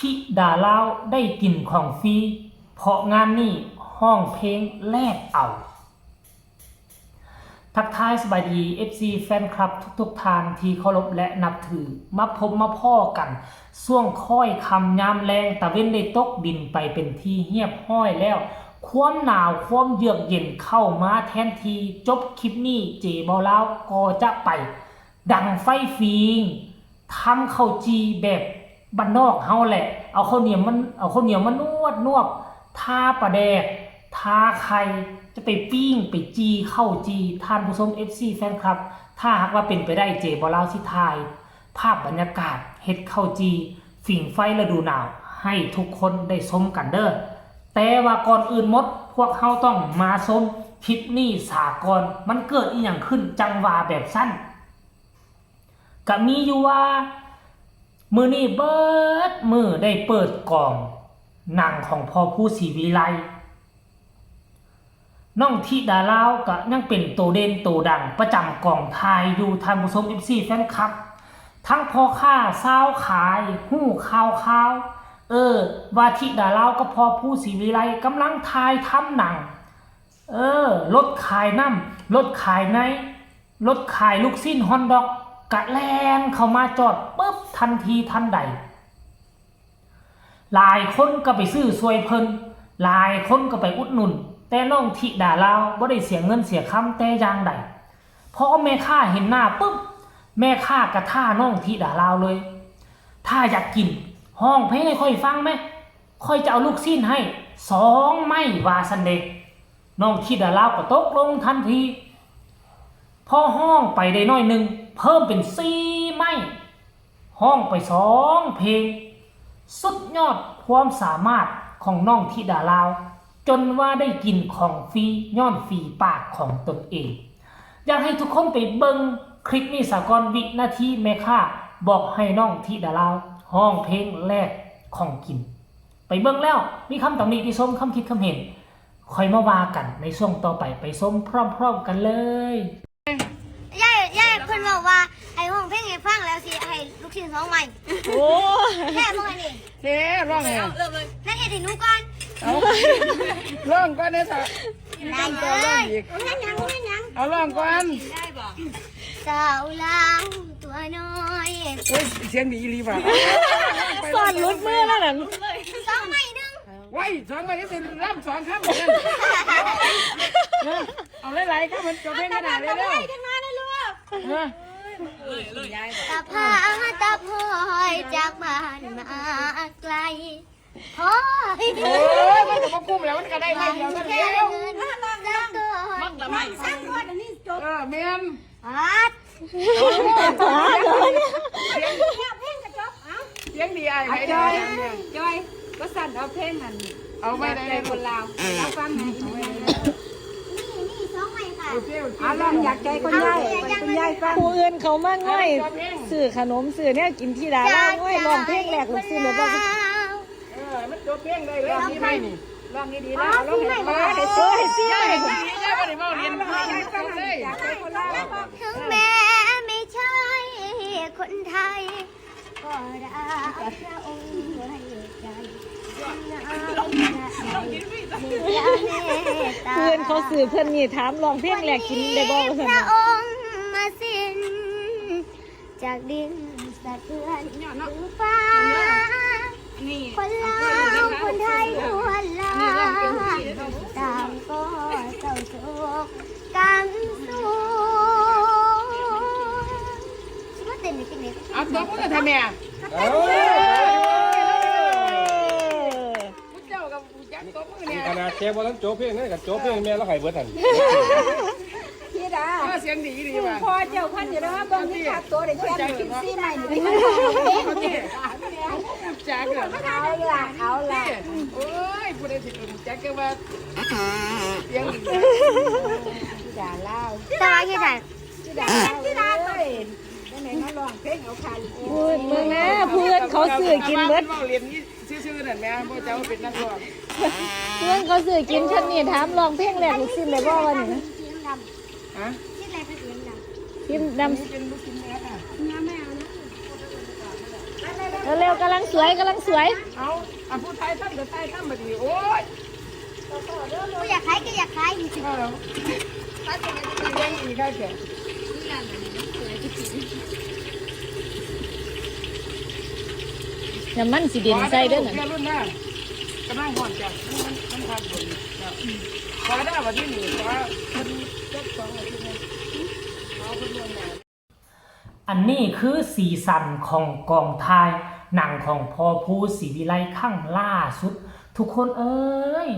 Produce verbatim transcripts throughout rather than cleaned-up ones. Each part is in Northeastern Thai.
ธิดาลาวได้กินของฟรี เพราะงานนี้ฮ้องเพลงแลกเอา ทักทายสบายดี เอฟซี แฟนคลับทุกๆท่านที่เคารพและนับถือ มาพบมาพ้อกัน ช่วงค่อยค่ำยามแลง ตะเว็นได้ตกดินไปเป็นที่เรียบร้อยแล้ว ความหนาวความเยือกเย็นเข้ามาแทนที่ จบคลิปนี้เจบ่าวลาวก็จะไปดังไฟฟิง ทำข้าวจี่แบบบ้านนอกเฮาแหละ เอาข้าวเหนียวมัน เอาข้าวเหนียวมานวดนวด ทาปลาแดก ทาไข่ จะไปปิ้ง ไปจี่ข้าวจี่ ท่านผู้ชม เอฟซี แฟนคลับ ถ้าหากว่าเป็นไปได้เจบ่าวลาวสิถ่าย ภาพบรรยากาศเฮ็ดข้าวจี่ ผิงไฟฤดูหนาว ให้ทุกคนได้ชมกันเด้อ แต่ว่าก่อนอื่นหมด พวกเฮาต้องมาชมคลิปนี้สาก่อน มันเกิดอีหยังขึ้นจั่งว่าแบบซั่น ก็มีอยู่ว่า มื้อนี้เบิดมื้อได้เปิดกองหนังของพ่อภูศรีวิไล น้องธิดาลาวก็ยังเป็นโตเด่นโตดังประจำกองถ่ายอยู่ ท่านผู้ชม เอฟซี แฟนคลับ ทั้งพ่อค้าชาวขายฮู้ข่าวข่าว เออ ว่าธิดาลาวกับพ่อภูศรีวิไลกำลังถ่ายทำหนัง เออ รถขายน้ำ รถขายใน รถขายลูกชิ้นฮอทดอก กะแล่นเข้ามาจอดปึ๊บทันทีทันใด หลายคนก็ไปซื้อซวยเพิ่น หลายคนก็ไปอุดหนุน แต่น้องธิดาลาวบ่ได้เสียเงินเสียคำแต่อย่างใด พอแม่ค้าเห็นหน้าปึ๊บ แม่ค้ากะท้าน้องธิดาลาวเลย ถ้าอยากกิน ฮ้องเพลงให้ข้อยฟังแหม ข้อยจะเอาลูกชิ้นให้สองไม้ ว่าซั้นเด้ น้องธิดาลาวก็ตกลงทันที พอฮ้องไปได้น้อยหนึ่ง เพิ่มเป็นสี่ไม้ ฮ้องไปสองเพลง สุดยอดความสามารถของน้องธิดาลาว จนว่าได้กินของฟรีย้อนฝีปากของตนเอง อยากให้ทุกคนไปเบิ่งคลิปนี้สาก่อน วินาทีแม่ค้าบอกให้น้องธิดาลาวฮ้องเพลงแลกของกิน ไปเบิ่งแล้วมีคำตำหนิติชม คำคิดคำเห็น ค่อยมาว่ากันในช่วงต่อไป ไปชมพร้อมๆกันเลย ยายยายเพิ่นบอกว่าให้ฮ้องเพลงให้ฟังแล้วสิให้ลูกชิ้นสองไม้ โอ้ แค่เมื่อนี่ เฮ้ร้องไง นั่นเฮ็ดให้หนูก่อน เอาร้องก่อนเนี่ยเถอะ นั่นเลยแม่นหยังแม่นหยัง เอาร้องก่อน สาวลาวตัวน้อย โอ้ยเสียงดีอีหลีว่ะ สอนหลุดมือแล้วนั่น สองไม้หนึ่ง ไว้สองไม้นี่เป็นล่ำสองคำเหมือนกันเอาหลายๆคำมันจบเพลงขนาดเลยเร็ว ขึ้นมานะลูก เออ ตาพาตาพลอยจากบ้านมาไกลพลอย โอ้ยมันก็บ่คุ้มแล้วมันก็ได้ไม่เดียวนั่นเดียว เงินสักตัว เออแม่น อัด เสียงดีไอ้ไอ้ จอย จอย ก็สั่นเอาเพลงนั้น เอาไม่ได้ ใจคนลาวเอาฟังไหม นี่นี่สองไม้ค่ะ เอาลองอยากใจคนยายคนยายฟัง ผู้อื่นเขามาง่อยซื้อขนมซื้อเนี่ยกินที่ดาลาวง่อยร้องเพลงแลกลูกชิ้นแบบว่า เออมันจบเพลงได้เลยที่ไม่นี่ ลองดีๆแล้วเอาลองให้มา เอ้ยเสีย ไม่ได้ไม่ได้เรียนเพลงเลย ถึงแม้ไม่ใช่คนไทย ก็รักพระองค์ด้วยใจ เพื่อนเขาซื้อเพื่อนนี่ถามร้องเพลงแลกกินได้บ่ว่าซั่น พระองค์มาสิ้นจากดินสะเทือนถึงฟ้า คนลาวคนไทยทั่วลาต่างก็เศร้าโศกกังสูมาเต้นในกินเน็ต เอาตัวมือทำไมอ่ะ เออ เจ้ากับผู้จักตัวมือเนี่ย ขนาดแกบ่ทันโจบเพลงนี่กับโจบเพลงแม่แล้วไห้เบิดหัน พี่ดา เสียงดีดีว่ะ พอเจ้าพันอยู่แล้วว่าเบิ่งนี่ขาดตัวได้แค่กินซี่ใหม่นี่ จักเหรอ เอาละเอาละ โอ้ยผู้ใดสิเป็นจักก็ว่าเสียงดี อย่าเล่า ตาที่ไหน อย่าเล่าเลยยังไงมาลองเพลงเอาคัน พูดเบิ่งนะเพื่อนเขาซื้อกินเบิด เรียนนี่ซื่อๆนั่นแม่พ่อเจ้าเป็นนักร้อง เพื่อนเขาซื้อกินคันนี้ถามร้องเพลงแลกลูกชิ้นได้บ่ว่านี่นะ ทีมดำ ฮะ ที่ไหนเป็นทีมดำ ทีมดำ เป็นลูกชิ้นเนื้อค่ะ เนื้อไม่เอานะ เอ เร็วๆ กำลังสวย กำลังสวย เอาอันผู้ไทยทำก็ไทยทำแบบนี้โอ้ย ผู้อยากขายก็อยากขายนี่ เออถ้าจะไม่ได้เลี้ยงอีกได้เสีย น้ำมันสีเด่นใส่เด้อนั่น เพื่อนรุ่นหน้า กำลังห่อนจ้ะมันมันมันทำบนจ้ะขอได้วันที่หนึ่งแต่ว่าคนจัดสองอาทิตย์นะเอาคนเมืองมา อันนี้คือสีสันของกองถ่ายหนังของพอภูศรีวิไลครั้งล่าสุด ทุกคนเอ้ย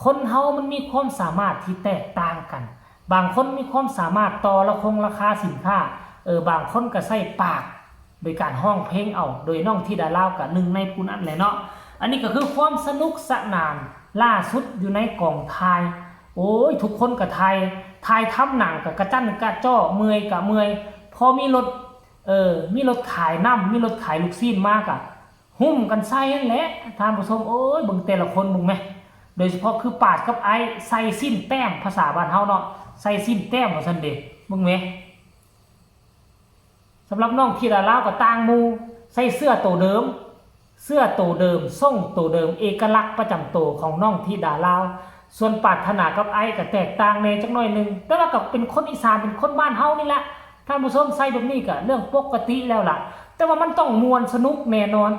คนเฮามันมีความสามารถที่แตกต่างกัน บางคนมีความสามารถต่อละคงราคาสินค้า เออบางคนก็ใส่ปาก โดยการฮ้องเพลงเอา โดยน้องธิดาลาวก็หนึ่งในผู้นั้นแหละเนาะ อันนี้ก็คือความสนุกสนานล่าสุดอยู่ในกองถ่าย โอ้ย ทุกคนก็ถ่ายถ่ายทำหนังก็กระจั้นกระจ้อเมื่อยก็เมื่อย พอมีรถเออมีรถขายน้ำมีรถขายลูกชิ้นมาก็หุ้มกันใส่นั่นแหละท่านผู้ชมโอ้ยเบิ่งแต่ละคนเบิ่งแหมโดยเฉพาะคือปาดกับไอ้ใส่สิ้นแต้มภาษาบ้านเฮาเนาะใส่สิ้นแต้มว่าซั่นเด้เบิ่งแหม สำหรับน้องธิดาลาวก็ต่างหมู่ใส่เสื้อโตเดิม เสื้อโตเดิมทรงโตเดิมเอกลักษณ์ประจำโตของน้องธิดาลาว ส่วนปรารถนากับไอ้ก็แตกต่างแหน่จักหน่อยหนึ่งแต่ว่าก็เป็นคนอีสานเป็นคนบ้านเฮานี่แหละท่านผู้ชมใส่แบบนี้ก็เรื่องปกติแล้วล่ะ แต่ว่ามันต้องม่วนสนุกแน่นอน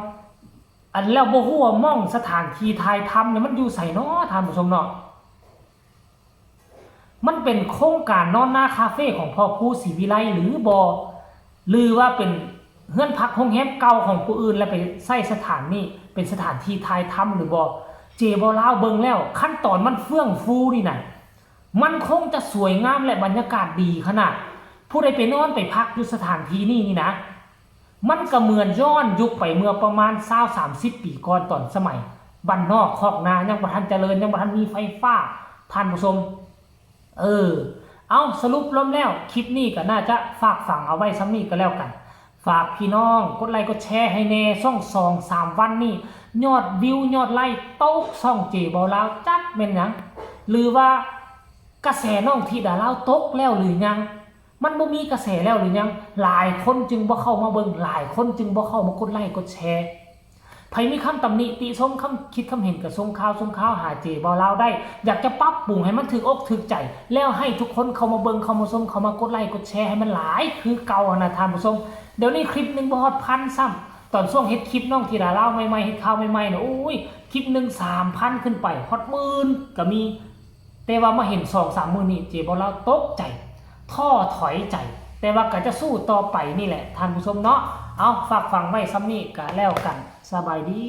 อันแล้วบ่ฮู้ว่าหม่องสถานที่ถ่ายทำเนี่ยมันอยู่ไสเนาะท่านผู้ชมเนาะ มันเป็นโครงการนอนนาคาเฟ่ของพ่อภูศรีวิไลหรือบ่หรือว่าเป็นเฮือนพักโรงแรมเก่าของผู้อื่นแล้วไปใช้สถานนี้เป็นสถานที่ถ่ายทำหรือบ่เจบ่าวลาวเบิ่งแล้วขั้นตอนมันเฟื่องฟูนี่นะมันคงจะสวยงามและบรรยากาศดีขนาด ผู้ใดไปนอนไปพักอยู่สถานที่นี่นี่นะ มันก็เหมือนย้อนยุคไปเมื่อประมาณซาวสามสิบปีก่อนตอนสมัยบ้านนอกคอกนายังบ่ทันเจริญยังบ่ทันมีไฟฟ้าท่านผู้ชม เออ เอาสรุปรวมแล้วคลิปนี้ก็น่าจะฝากฝังเอาไว้ส่ำนี้ก็แล้วกัน ฝากพี่น้องกดไลค์กดแชร์ให้แหน่ช่องสองสามวันนี้ยอดวิวยอดไลค์ตกช่องเจบ่าวลาวจักแม่นหยังหรือว่ากระแสน้องธิดาลาวตกแล้วหรือยัง มันบ่มีกระแสแล้วหรือยังหลายคนจึงบ่เข้ามาเบิ่งหลายคนจึงบ่เข้ามากดไลค์กดแชร์ไผมีคำตำหนิติชมคำคิดคำเห็นก็ส่งข่าวส่งข่าวหาเจบ่าวลาวได้ อยากจะปรับปรุงให้มันถืกอกถืกใจ แล้วให้ทุกคนเข้ามาเบิ่งเข้ามาชมเข้ามากดไลค์กดแชร์ให้มันหลายคือเก่าหั้นนะท่านผู้ชม เดี๋ยวนี้คลิปหนึ่งบ่ฮอดพันซ้ำตอนช่วงเฮ็ดคลิปน้องธิดาลาวใหม่ๆเฮ็ดข่าวใหม่ๆน่ะโอ้ยคลิปหนึ่งสามพันขึ้นไปฮอดหมื่นก็มี แต่ว่ามาเห็นสองสามมื้อนี้เจบ่าวลาวตกใจท้อถอยใจ แต่ว่าก็จะสู้ต่อไปนี่แหละท่านผู้ชมเนาะ เอาฝากฝังไว้ส่ำนี้ก็แล้วกันสบายดี